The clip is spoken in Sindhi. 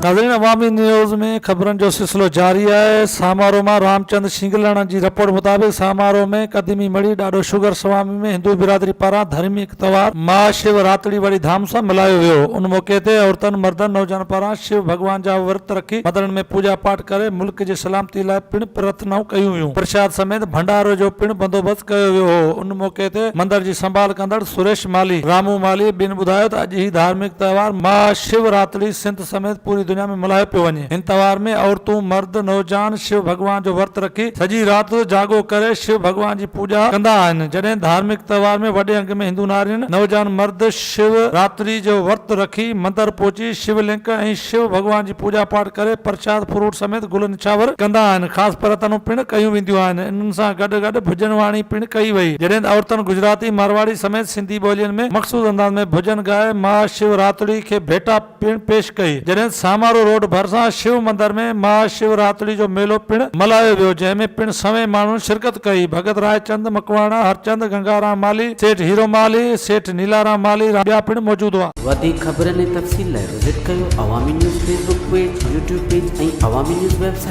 ناظرين عوامي نيوز ۾ خبرن جو سلسلو جاري آهي سامارو مان رامچند شنگلاڻا جي رپورٽ مطابق سامارو ۾ قديمي مڙهي ڏاڏو شگر سوامي ۾ هندو برادري پاران ڌرميڪ تهوار مها شو راتڙي وڏي ڌام سان ملهايو ويو ان موقعي تي عورتن مردن نوجوانن پاران شو ڀڳوان جا ورت رکي مندرن ۾ پوڄا پاٺ ڪري ملڪ جي سلامتي لاء پڻ پرٿنائون ڪيون ويون پرشاد سميت ڀنڊارو جو پڻ بندوبست ڪيو ويو هو ان موقعي تي مندر جي سنڀال ڪندڙ سريش مالهي، رامو مالهي ٻين ٻڌايو ته اڄ هي ڌارمڪ تهوار مها شو راتڙي سنڌ سميت پوري دنيا ۾ ملهايو پيو وڃي. هن تهوار ۾ عورتون، مرد، نوجوان شو ڀڳوان جو ورت رکي سڄي رات جاڳو ڪري شو ڀڳوان جي پوڄا ڪندا آهن. جڏهن ڌارمڪ تهوار ۾ وڏي انگ ۾ هندو نارين، نوجوان مرد شو راتري جو ورت رکي مندر پهچي شو لنگ ۽ شو ڀڳوان جي پوڄا پاٺ ڪري پرشاد فروٽ سميت گل نڇاور ڪندا آهن. خاص پرتنون پڻ ڪيون وينديون آهن. انهن سان گڏ گڏ ڀڄن واڻي پڻ ڪئي وئي. جڏهن ته عورتن گجراتي، مارواڙي سميت سنڌي ٻولين ۾ مخصوص انداز ۾ ڀڄن ڳائي مها شو راتڙي کي ڀيٽا پڻ پيش ڪئي. جڏهن ته سامارو روڊ ڀرسان شو مندر ۾ مها شو راتڙي جو ميلو پڻ ملهايو ويو جنهن ۾ پڻ سوين ماڻهن شرڪت ڪئي. ڀڳت رائي چند مڪواڻا، هرچند گنگارام مالهي، سيٺ هيرو مالهي، سيٺ نيلارام مالهي ٻيا پڻ موجود هئا. وڌيڪ خبرن ۽ تفصيل لاء وزٽ ڪيو Awami news Facebook page, YouTube page ۽ Awami news website.